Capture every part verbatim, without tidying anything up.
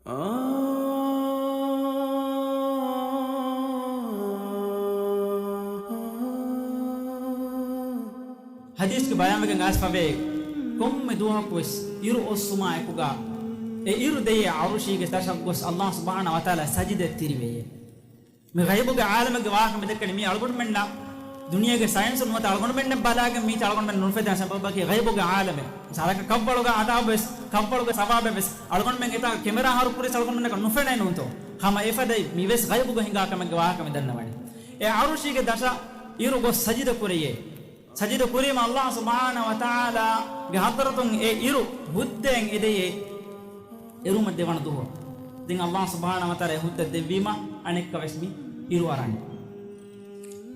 ޙަދީޘްގެ ބަޔާންވެގެން އައިސްފަވޭ، ކޮންމެ ދުވަހަކުވެސް އިރު އޮއްސުމާއެކުގަ އެ އިރު ދެޔޭ ޢަރުޝީގެ ދަށަށް ގޮސް ﷲ ސުބްޙާނަހޫ ވަތަޢާލާ ސަޖިދައަށް ތިރިވެޔޭ. މި ޣައިބުގެ ޢާލަމެއްގެ ވާހަކަ މި ދެއްކެނީ މީ އަޅުގަނޑުމެންނަށް ދުނިޔޭގެ ސައިންސު ނުވަތަ އަޅުގަނޑުމެންނަށް ބަލާގެން މީތި އަޅުގަނޑުމެން ނުފެދޭ ސަބަބަކީ ޣައިބުގެ ޢާލަމެއް. ސާރަކަށް ކަށްވަޅުގަ ޢަޛާބުވެސް، ކަށްވަޅުގަ ސަވާބެއްވެސް އަޅުގަނޑުމެން އެތާ ކެމެރާ ހަރުކުރިސް އަޅުގަނޑުމެންނަކަށް ނުފެނޭ ނޫންތޯ؟ ހަމަ އެފަދައިން މިވެސް ޣައިބުގަ ހިނގާ ކަމެއްގެ ވާހަކަ މި ދަންނަވަނީ. އެ ޢަރުޝީގެ ދަށަށް އިރު ގޮސް ސަޖިދަ ކުރެޔޭ. ސަޖިދަ ކުރީމަ ﷲ ސުބްޙާނަހޫ ވަތަޢާލާގެ ޙަޟްރަތުން އެ އިރު ހުއްދައިން އެދެޔޭ އެރުމަށް ދެވަނަ ދުވަހު. ދެން ﷲ ސުބްޙާނަހޫ ވަތަޢާލާ އެ ހުއްދަ ދެއްވީމަ އަނެއްކާވެސް މި އިރު އަރާނެ.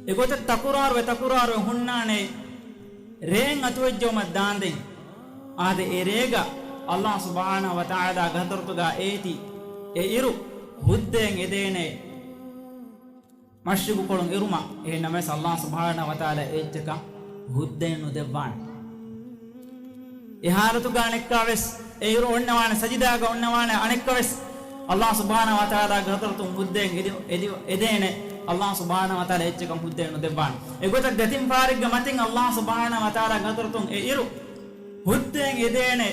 އެގޮތަށް ތަކުރާރުވެ ތަކުރާރުވެ ހުންނާނެ ރޭން އަތުވެއްޖައުމަށް ދާންދެން. އާދެ، އެ ރޭގަ ﷲ ސުބްޙާނަހޫ ވަތަޢާލާގެ ޙަޟްރަތުގަ އޭތި އެ އިރު ހުއްދައިން އެދޭނެ މަޝްރިޤުކޮޅުން އެރުމަށް. އެހެންނަމަވެސް ﷲ ސުބްޙާނަހޫ ވަތަޢާލާ އެ އެއްޗަކަށް ހުއްދައެއް ނުދެއްވާނެ. އެ ޙާލަތުގަ އަނެއްކާވެސް އެ އިރު އޮންނަވާނެ، ސަޖިދާގަ އޮންނަވާނެ. އަނެއްކާވެސް ﷲ ސުބްޙާނަހޫ ވަތަޢާލާގެ ޙަޟްރަތުން ހުއްދައިން އެދި-، އެދި-، އެދޭނެ ﷲ ސުބްޙާނަހޫ ވަތަޢާލާ އެއްޗަކަށް ހުއްދައެއް ނުދެއްވާނެ. އެގޮތަށް ދެތިން ފަހަރެއްގެ މަތިން ﷲ ސުބްޙާނަހޫ ވަތަޢާލާގެ ޙަޟްރަތުން އެ އިރު ހުއްދައިން އެދޭނެ.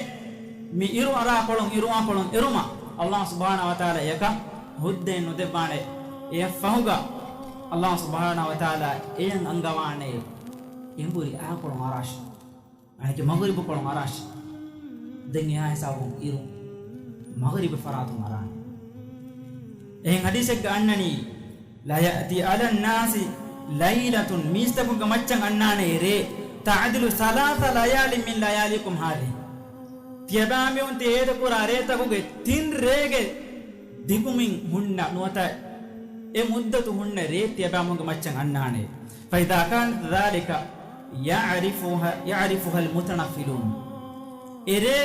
މި އިރު އަރާކޮޅުން، އިރުއާކޮޅުން އެރުމަށް ﷲ ސުބްޙާނަހޫ ވަތަޢާލާ އެޔަކަށް ހުއްދައެއް ނުދެއްވާނެ. އެއަށްފަހުގަ ﷲ ސުބްޙާނަހޫ ވަތަޢާލާ އެޔަށް އަންގަވާނެ އެނބުރި އާކޮޅުން އަރާށި. އަނެކެ މަޣްރިބު ކޮޅުން އަރާށި. ދެން އެހާ ހިސާބުން އިރު މަޣްރިބު ފަރާތުން އަރާނެ. އެހެން ޙަދީޘެއްގަ އަންނަނީ، لَيَأْتِيَنَّ عَلَى النَّاسِ لَيْلَةٌ، މީސްތަކުންގެ މައްޗަށް އަންނާނެ ރޭ، تَعْدِلُ ثَلَاثَ لَيَالٍ مِنْ لَيَالِكُمْ هَذِهِ. ތިޔަބައިމީހުން ތި އޭދަކުރާ ރޭތަކުގެ ތިން ރޭގެ ދިގުމިން ހުންނަ ނުވަތަ އެ މުއްދަތު ހުންނަ ރޭ ތިޔަބައިމީހުންގެ މައްޗަށް އަންނާނެ. فَإِذَا كَانَتْ ذَلِكَ يَعْرِفُهَا، يَعْرِفُهَا الْمُتَنَفِّلُونَ. އެ ރޭ،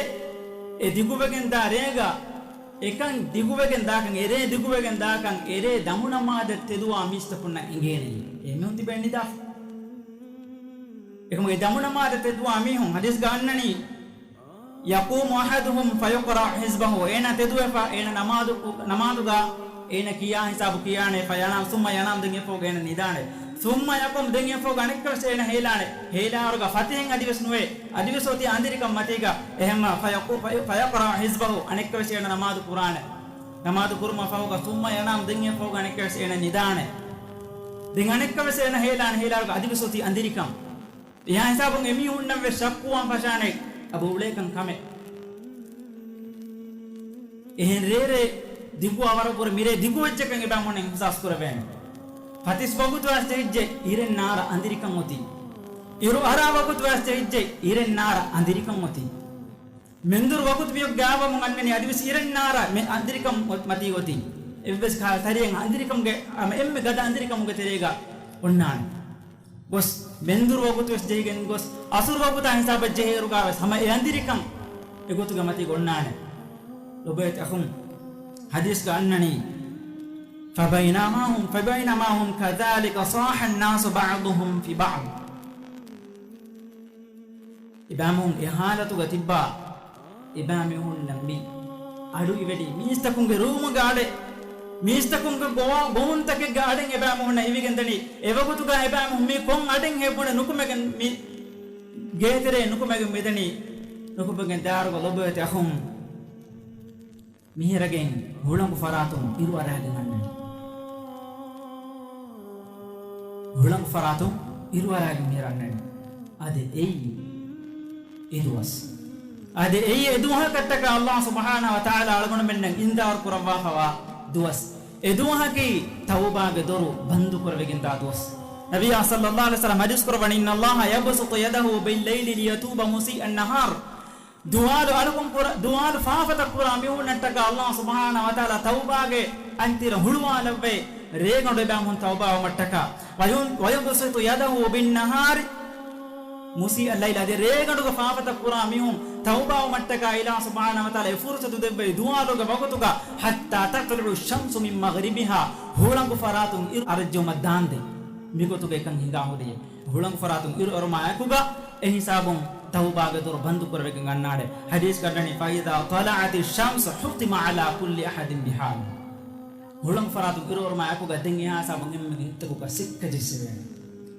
އެ ދިގުވެގެން ދާ ރޭގަ އެކަން ދިގުވެގެން ދާކަން، އެރޭ ދިގުވެގެން ދާކަން، އެރޭ ދަމުނަމާދަށް ތެދުވާ މީސްތަކުންނަށް އެނގޭނެޔޭ. އެމީހުން ތިބެ ނިދާފަ. އެކަމުގެ ދަމުނަމާދަށް ތެދުވާ މީހުން ޙަދީޘްގަ އަންނަނީ، يَقُومُ أَحَدُهُمْ فَيَقْرَعُ حِزْبَهُ، އޭނާ ތެދުވެފަ، އޭނާ ނަމާދު، ނަމާދުގަ އޭނާ ކިޔާ ހިސާބު ކިޔާނެ، فَيَنَامُ، ثُمَّ يَنَامُ، ދެން އެފަހުގަ އޭނާ ނިދާނެ، ثُمَّ يَقُومُ، ދެން އެފަހުގަ އަނެއްކާވެސް އޭނާ ހޭލާނެ، ހޭލާއިރުގަ ފަތިހެއް އަދިވެސް ނުވޭ، އަދިވެސް އޮތީ އަނދިރިކަން މަތީގަ. އެހެންމަ، فَيَقُ، فَيَ، فَيَقْرَعُ حِزْبَهُ، އަނެއްކާވެސް އޭނާ ނަމާދު ކުރާނެ. ނަމާދު ކުރުމަށް ފަހުގަ ثُمَّ يَنَامُ، ދެން އެފަހުގަ އަނެއްކާވެސް އޭނާ ނިދާނެ. ދެން އަނެއްކާވެސް އޭނާ ހޭލާނެ، ހޭލާއިރުގަ އަދިވެސް އޮތީ އަނދިރިކަން. އެހާ ހިސާބުން އެމީހުންނަށްވެސް ޝައްކުވާން ފަށާނެ އަބަ އުޅޭކަން ކަމެއް. އެހެން ރޭރޭ ދިގު އަވަރަށްވުރެ މިރޭ ދިގުވެއްޖެކަން އެބައިމީހުންނަށް އިޙްސާސް ކުރެވޭނެ. ފަތިސް ވަގުތު ވެސް ޖެހިއްޖެ އިރެއް ނާރަ އަނދިރިކަން އޮތީ. އިރު އަރާ ވަގުތު ވެސް ޖެހިއްޖެ އިރެއް ނާރަ އަނދިރިކަން އޮތީ. މެންދުރު ވަގުތު މިއޮއް ގާވަމުން އަންނަނީ އަދިވެސް އިރެއް ނާރަ މެ އަނދިރިކަން މަތީ އޮތީ. އެއްވެސް ކަހަލަ ތަރިއެއް އަނދިރިކަމުގެ، އަމަ އެންމެ ގަދަ އަނދިރިކަމުގެ ތެރޭގަ އޮންނާނެ. ގޮސް މެންދުރު ވަގުތު ވެސް ޖެހިގެން ގޮސް، އަސުރު ވަގުތާ ހިސާބަށް ޖެހޭއިރުގަ ވެސް ހަމަ އެ އަނދިރިކަން އެގޮތުގަ މަތީ އޮންނާނެ. ލޮބުވެތި އަޚުން، ޙަދީޘްގަ އަންނަނީ، فَبَيْنَمَا هُمْ، فَبَيْنَمَا هُمْ كَذَلِكَ صَاحَ النَّاسُ بَعْضُهُمْ فِي بَعْضٍ. އެބައިމީހުން އެ ޙާލަތުގަ ތިއްބާ، އެބައިމީހުންނަށް މި އަޑު އިވެނީ، މީސްތަކުންގެ ރޫމުގެ އަޑެއް، މީސްތަކުންގެ ގޮވާ-، ގޮވުންތަކެއްގެ އަޑެއް އެބައިމީހުންނަށް އިވިގެން ދަނީ. އެވަގުތުގަ އެބައިމީހުން މީ ކޮން އަޑެއްހޭ ބުނެ ނުކުމެގެން މި ގޭތެރޭ ނުކުމެގެން މިދަނީ. ނުކުމެގެން ދާއިރުގަ ލޮބުވެތި އަޚުން، މިހިރަގެން ހުޅަނގު ފަރާތުން އިރު އަރާގެން އަންނަނީ. ހުޅަނގު ފަރާތުން އިރު އަރާގެން މިހިރަ އަންނަނީ. އާދެ، އެއީ އެ ދުވަސް. އާދެ، އެއީ އެ ދުވަހަކަށްޓަކާ ﷲ ސުބްޙާނަހޫ ވަތަޢާލާ އަޅުގަނޑުމެންނަށް އިންޒާރު ކުރައްވާފަވާ ދުވަސް. އެ ދުވަހަކީ ތައުބާގެ ދޮރު ބަންދު ކުރެވިގެންދާ ދުވަސް. ނަބިއްޔާ ޞައްލައްލާހު ޢަލައިހި ވަސައްލަމަ ޙަދީޘް ކުރައްވަނީ، إِنَّ اللَّهَ يَبْسُطُ يَدَهُ بِاللَّيْلِ لِيَتُوبَ مُسِيءُ النَّهَارِ. ދުވާލު އަލުކުން ކުރ-، ދުވާލު ފާފަތައް ކުރާ މީހުންނަށްޓަކާ ﷲ ސުބްޙާނަހޫ ވަތަޢާލާ ތައުބާގެ އަންތިރަ ހުޅުވާލައްވައި، ރޭގަނޑު އެބައިމީހުން ތައުބާވުމަށްޓަކާ. وَيُ-، وَيُبْسِطُ يَدَهُ بِالنَّهَارِ مُسِيءَ اللَّيْلِ. އަދި ރޭގަނޑުގެ ފާފަތައް ކުރާ މީހުން ތައުބާވުމަށްޓަކާ އިލާހު ސުބްޙާނަހޫ ވަތަޢާލާ އެ ފުރުޞަތު ދެއްވައި ދުވާލުގެ ވަގުތުގަ، حَتَّىٰ تَطْلُعَ الشَّمْسُ مِنْ مَغْرِبِهَا، ހުޅަނގު ފަރާތުން އިރު އަރައްޖައުމަށް ދާންދެން. މިގޮތުގަ އެކަން ހިނގާ ހުރި. ހުޅަނގު ފަރާތުން އިރު އެރުމާ އެކުގަ އެ ހިސާބުން ތައުބާގެ ދޮރު ބަންދު ކުރެވިގެން އަންނާނެ. ޙަދީޘް ކަނޑަނީ، فإذا طلعت الشمس حتم على كل أحد بحال. ހުޅަނގު ފަރާތުން އިރުއޮރުމާ އެކުގަ ދެން އެހާ ހިސާބުން އެންމެންގެ ހިތްތަކުގަ ސިއްކަ ޖެއްސެވޭނެ.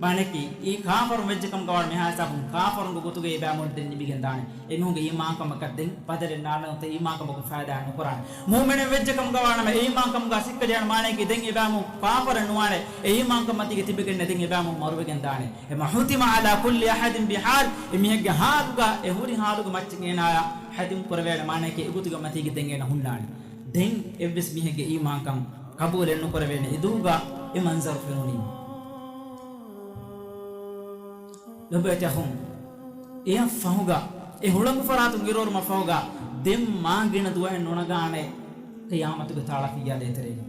މާނައަކީ، އެ ކާފަރުން ވެއްޖެ ކަމުގަ ވާނަމަ އެހާ ހިސާބުން ކާފަރުންގެ ގޮތުގައި އެބައިމީހުން ދެން ލިބިގެން ދާނެ. އެމީހުންގެ އީމާންކަމަކަށް ދެން ބަދަލެއް ނާންނަ އެ އީމާންކަމަކުން ފައިދާ ނުކުރާނެ. މުއުމިނެއް ވެއްޖެ ކަމުގަ ވާނަމަ އެ އީމާންކަމުގަ ސިއްކަ ޖެހޭނެ. މާނައަކީ، ދެން އެބައިމީހުން ކާފަރެއް ނުވާނެ. އެ އީމާންކަން މަތީގަ ތިބެގެންނެއް ދެން އެބައިމީހުން މަރުވެގެން ދާނެ. އެ حتم على كل أحد بحال، އެ މީހެއްގެ ހާލުގަ، އެ ހުރި ހާލުގެ މައްޗަށް އޭނާއާ ހަތިމް ކުރެވޭނެ. މާނައަކީ، އެގޮތުގެ މަތީގަ ދެން އޭނަ ހުންނާނެ. ދެން އެއްވެސް މީހެއްގެ އީމާންކަން ޤަބޫލެއް ނުކުރެވޭނެ. އެދުވަހުގަ އެ މަންޒަރު ފެނުނީމަ. ލޮބުވެތި އަޚުން، އެއަށް ފަހުގަ، އެ ހުޅަނގު ފަރާތުން އިރުއޮރުމަށް ފަހުގަ، ދެން މާ ގިނަ ދުވަހެއް ނުނަގާނެ ޤިޔާމަތުގެ ތާޅަފިއްޔާ ދޭތެރޭގަ.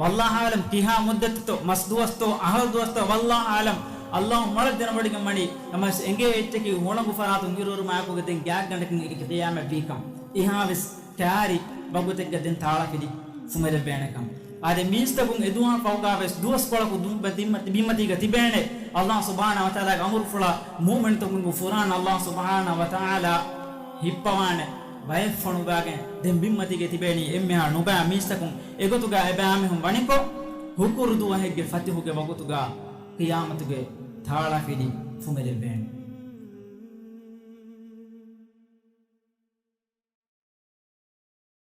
ވައްލާހު އަޢުލަމް ކިހާ މުއްދަތެއްތޯ، މަސް ދުވަސްތޯ، އަހަރު ދުވަސްތޯ، ވައްލާހު އަޢުލަމް. އައްލާހު މޮޅަށް ދެނެވޮޑިގެން ވަނީ، ނަމަވެސް އެނގޭ އެއްޗަކީ ހުޅަނގު ފަރާތުން އިރުއޮރުމާ އެކުގަ ދެން ގާތްގަނޑަކަށް އެކި ޤިޔާމަތް ވީކަން. އެހާވެސް ކާރި ވަގުތެއްގަ ދެން ތާޅަފިލި ފުމެލެއްވޭނެކަން. އާދެ، މީސްތަކުން އެދުވަހަށް ފަހުގަވެސް ދުވަސްކޮޅަކު ދު-، ބިންމަތި-، ބިންމަތީގަ ތިބޭނެ. އައްލާހު ސުބްޙާނަހު ވަތަޢާލާގެ އަމުރުފުޅާ މުއުމިނުތަކުންގެ ފުރާނަ އައްލާހު ސުބްޙާނަހު ވަތަޢާލާ ހިއްޕަވާނެ. ބައެއް ފޮނުވާގެން ދެން ބިންމަތީގަ ތިބޭނީ އެންމެހާ ނުބައި މީސްތަކުން. އެގޮތުގަ އެބައިމީހުން ވަނިކޮށް، ހުކުރު ދުވަހެއްގެ ފަތިހުގެ ވަގުތުގަ ޤިޔާމަތުގެ ތާޅާފިލި ފުމެލެއްވޭނެ.